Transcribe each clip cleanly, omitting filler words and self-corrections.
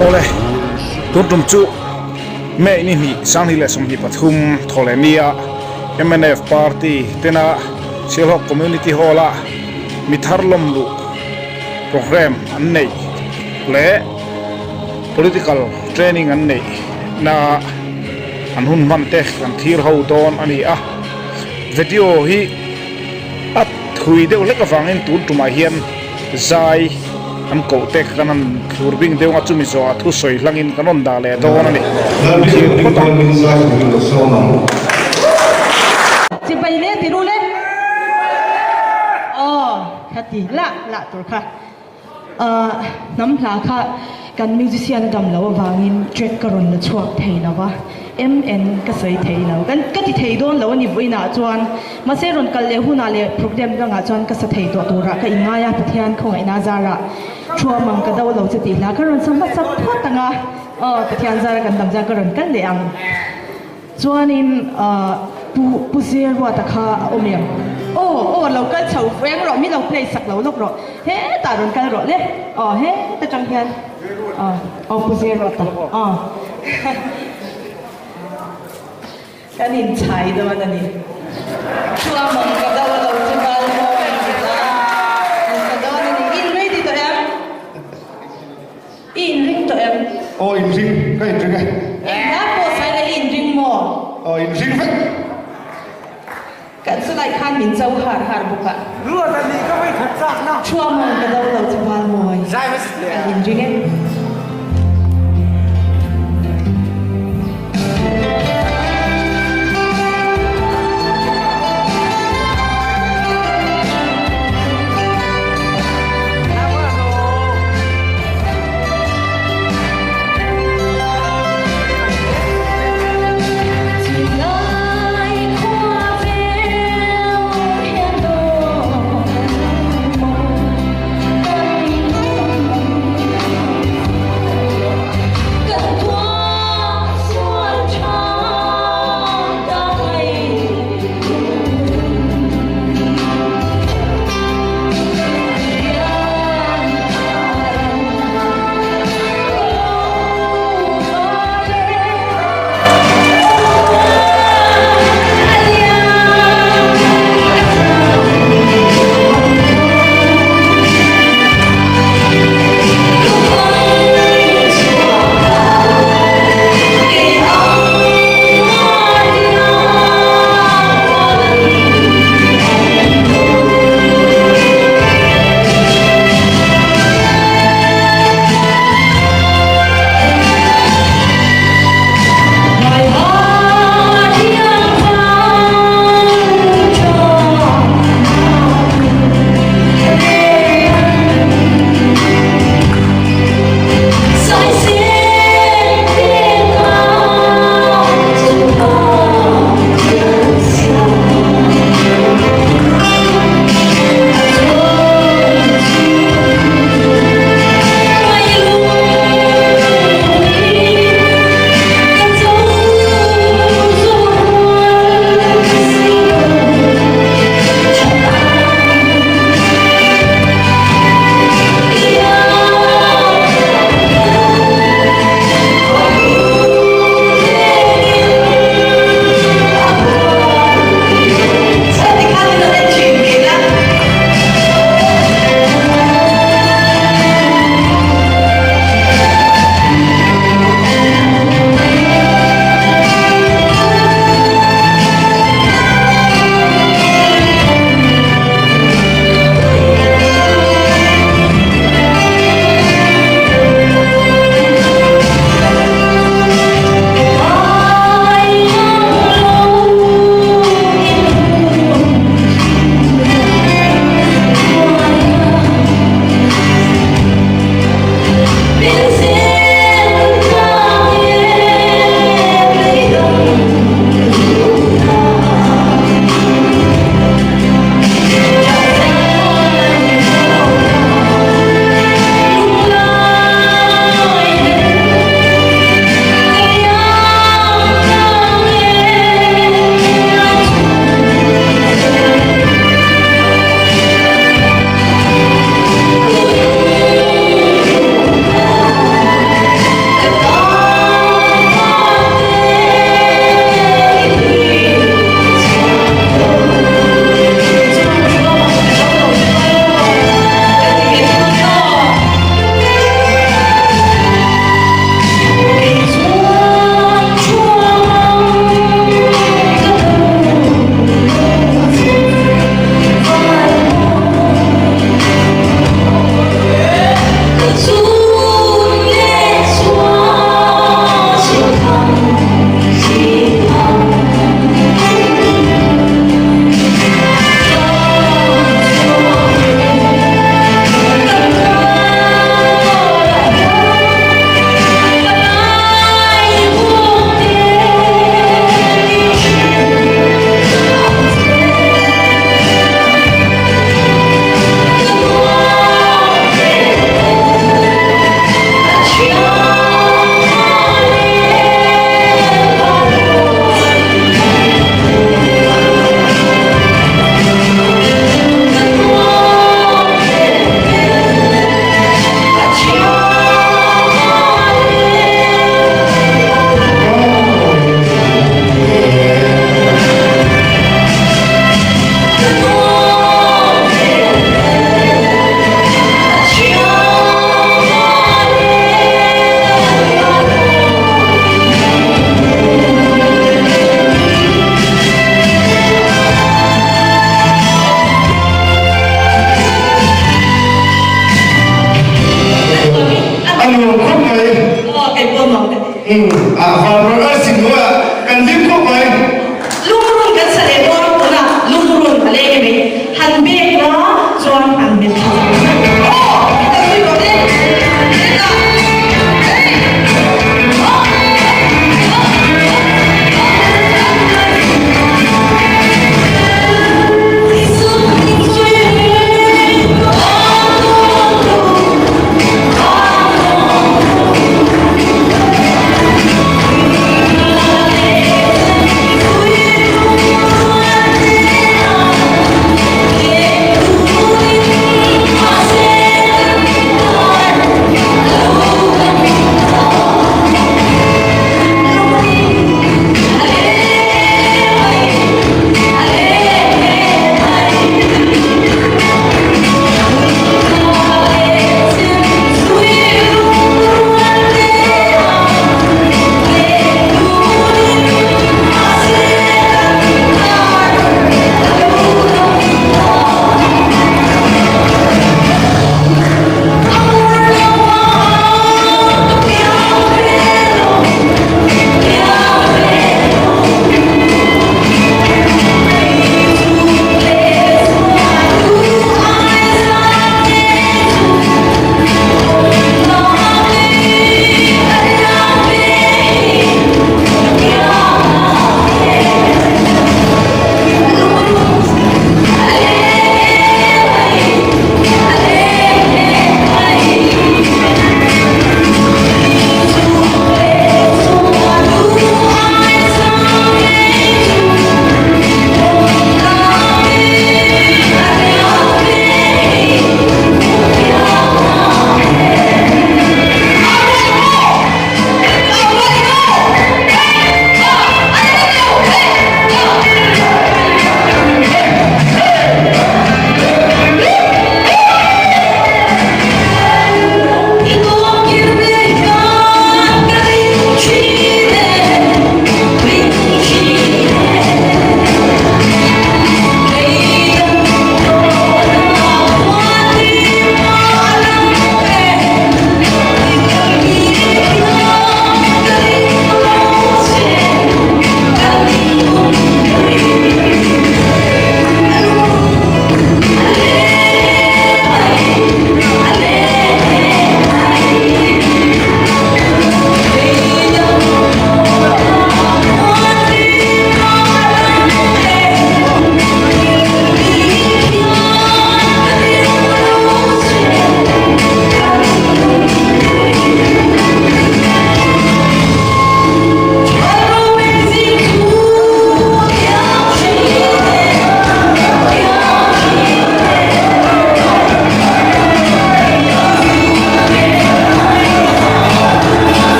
Awle, tun tum chu May ni hnih 2023 thawhleh nia mnf party tena Sialhawk Community Hall-a mi thar lawm luh programme an neih leh political training an neih na an hun hman te kan thlir ho dawn a ni a. Video hi a thui deuh hlek avangin tun tumah hian zai an koh te kan han thlur bing deuh a, chumi zawhah thusawi hlangin kan rawn dah leh dawn a ni. Thlir phawt ang. Chibai le ti ru le. Aw kha ti lah lah tur kha. Hnam hla kha kan musician a dam loh avangin track ka rawn la chhuak thei lo va, MN ka sawi thei lo. Kan ka ti thei dawn lo a ni vawiinah chuan. Mahse rawn kal leh hunah leh program dangah chuan ka sa thei tawh turah ka inngai a, Pathian khawngaihna zarah thuam ang ka do lo che tih hla ka rawn sa hmasa phawt ang a, aw Pathian zara kan dam chuan ka rawn kal leh ang. Chuanin Pu Pu Zirruata kha a awm em? Aw aw lo kal chho reng rawh, min lo play sak lo lawk rawh, hetah rawn kal rawh le, aw heta tang hian aw aw Pu Zirruata aw kan inchhai dawn a ni. Thuamang ka do lo chu val mawi an ti ta, an sa dawn a ni. In ready tawh em? I inring tawh em? Aw inring, ka inring e. Engah pawh Saila i inring maw? Aw inring vek. Kan chulai khan min cho har har bawk a. Ruat a nih ka vei khat chak na. Thuamawng ka do lo chu val mawi. Zai hmasa hle. Kan inring e.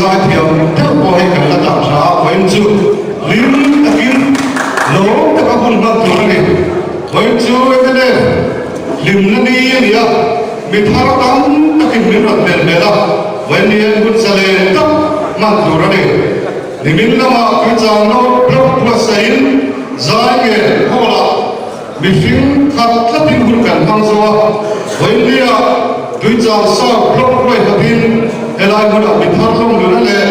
zaithiam deuh pawh hei kan la dah tha a, vawiin chu hlim takin lawm taka hun hman tur a ni. Vawiin chu mnf hlimna ni a ni a, mi thar tam takin min rawn hmel hmel a, vawiin ni hian hun zalen tak hman tur a ni. Nimin lamah Tuichangno Block buatsaih in zai nge hall-ah Mihring khat tlatin hun kan hmang zo a, Vawiinlia Tuichang South Block ruaihhatin helai hmunah mi thar hlawm nuna leh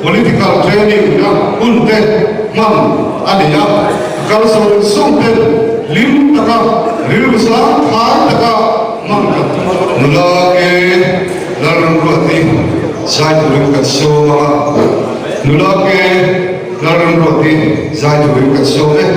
political training na hun te hman a ni a, kal zawng zawng ten hlim taka rilru sang thai taka hman kan tum a. Nula ke Lalramruati zai turin kan sawm ang a, nula ke Lalramruati zai turin kan sawm e.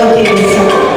Lo ti ve sak.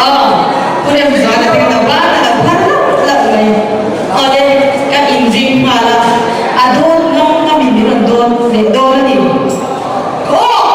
Aw, Pu Remzuala te ka lo ban a lo phar lauh lauh mai. Awle, ka inring nghal a, a dawn ngam ngamin min rawn dawn leh dawn a ni. Aw!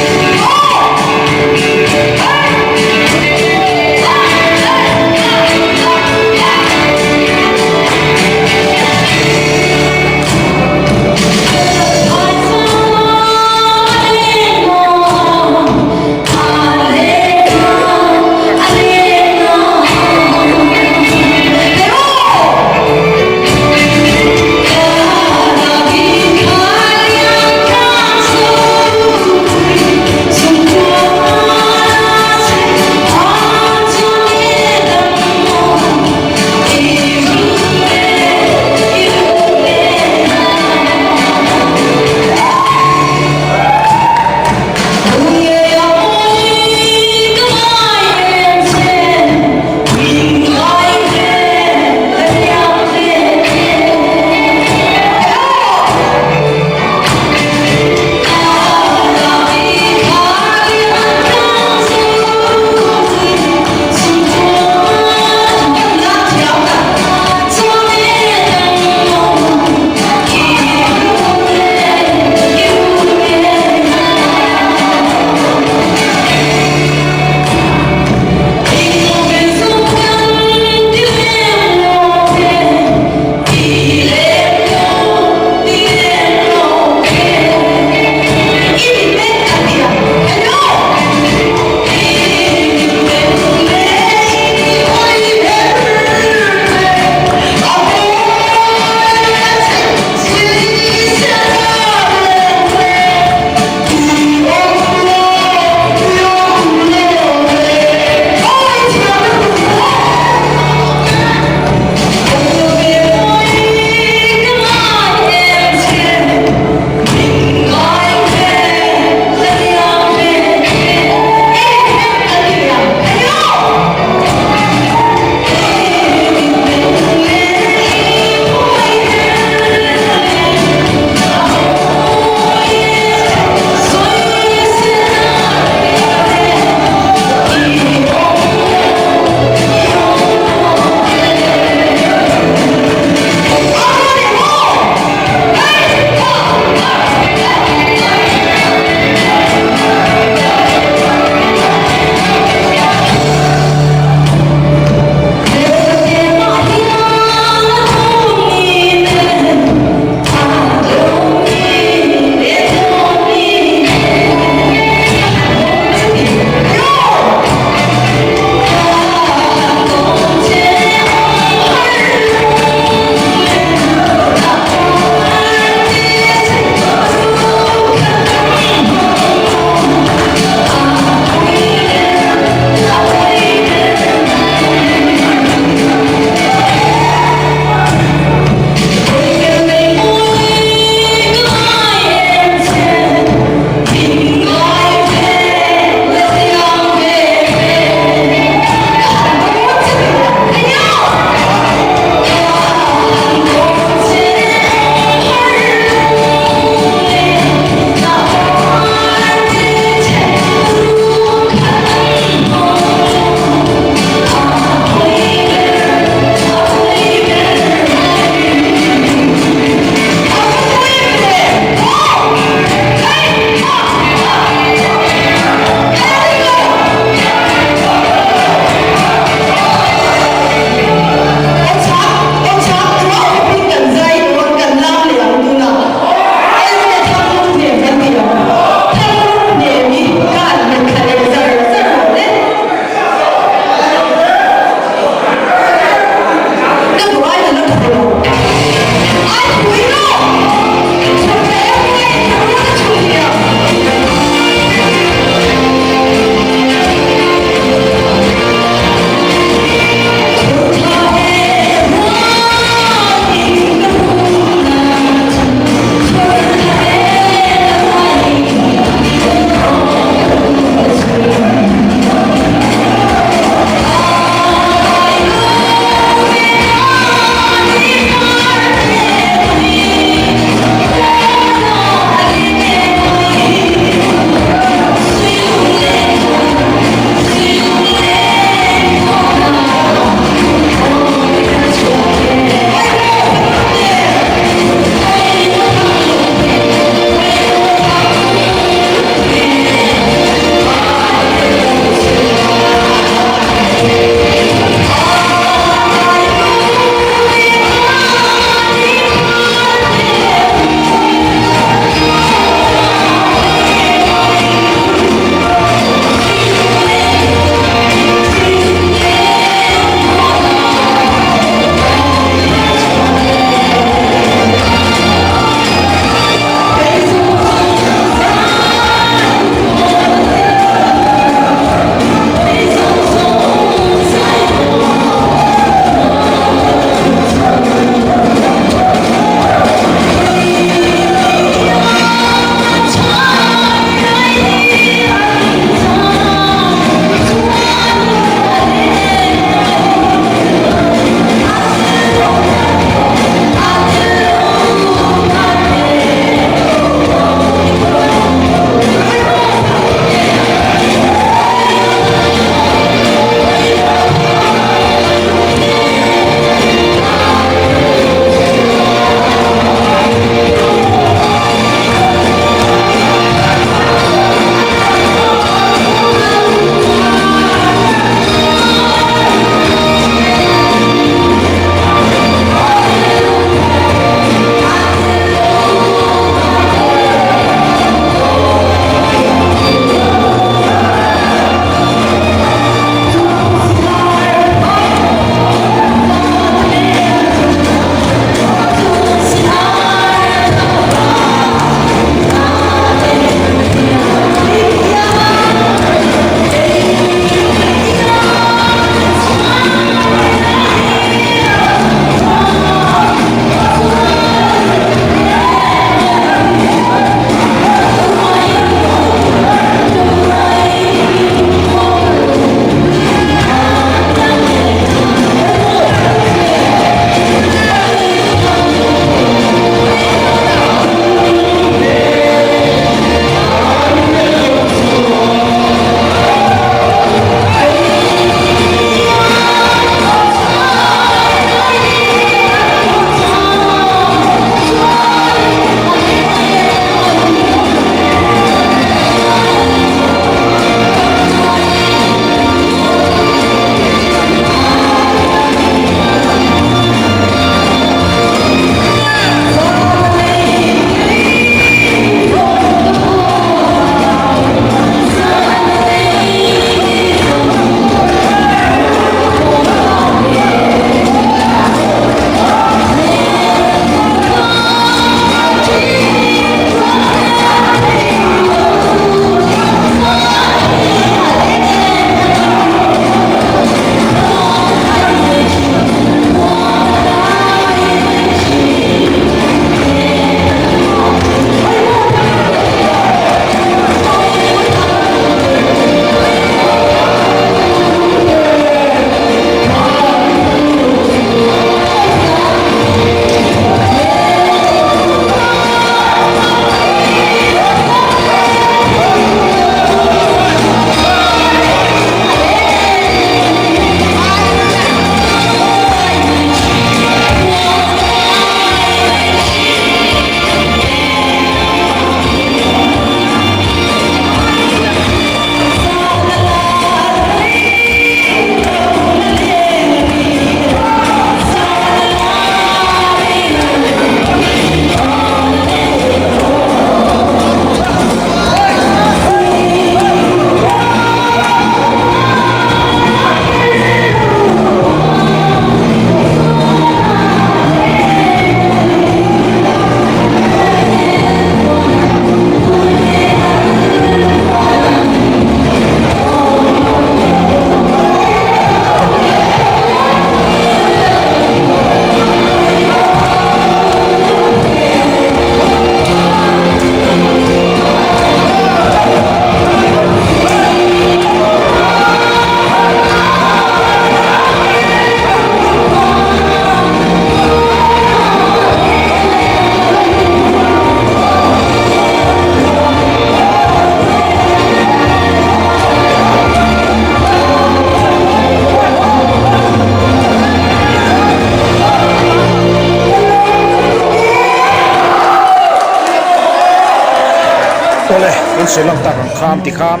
Awle, kan sawi lang tak ang khan tikhan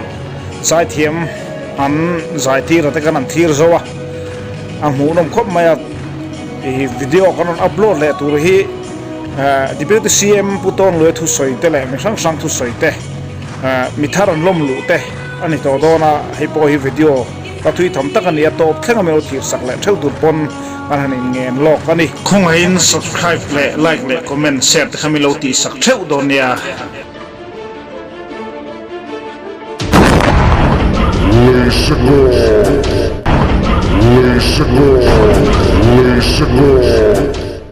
zaithiam an zaitir ate khan an thlir zo a, a hmuhnawm khawp mai a, ih video kan rawn upload leh tur hi Deputy CM Pu Tawnluai thusawi te leh mi hrang hrang thusawi te mi thar an lawm luh te a ni tawh dawn a, hei pawh hi video ka thui tham tak a ni a, tawp thleng a min lo thlir sak leh theuh tur pawn kan han inngen lawk a ni. Khawngaihin subscribe leh like leh comment share te kha min lo tih sak theuh dawn nia. Leisekawr Leisekawr Leisekawr.